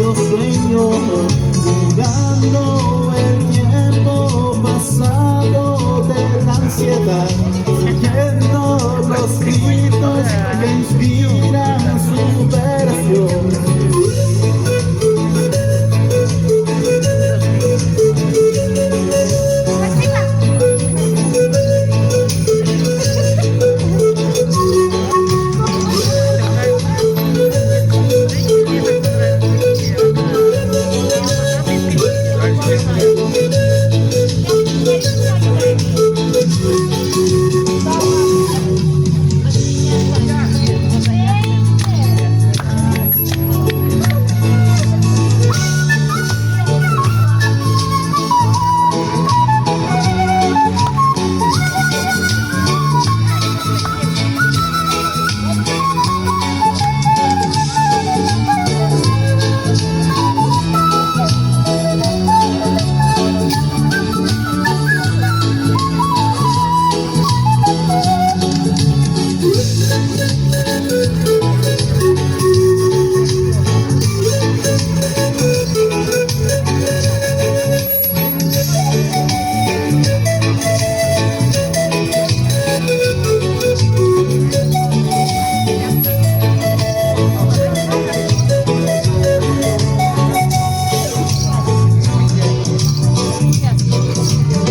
yo sueño, mirando el tiempo pasado de la ansiedad, siguiendo los gritos que inspiran superación.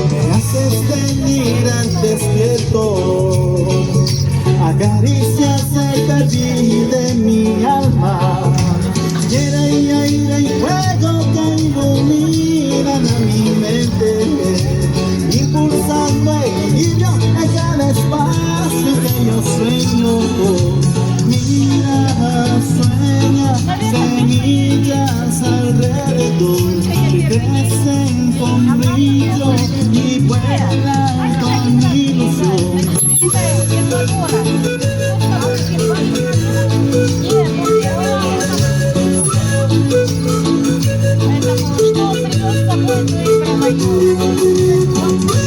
Me haces venir al despierto, acaricias el perfil de mi alma, llena y aire y fuego que iluminan a mi mente, impulsando equilibrio en cada espacio que yo sueño. Mira, sueña semillas alrededor que crecen con brillo y vuelan con ilusión. Поэтому что придет с собой, то и прям.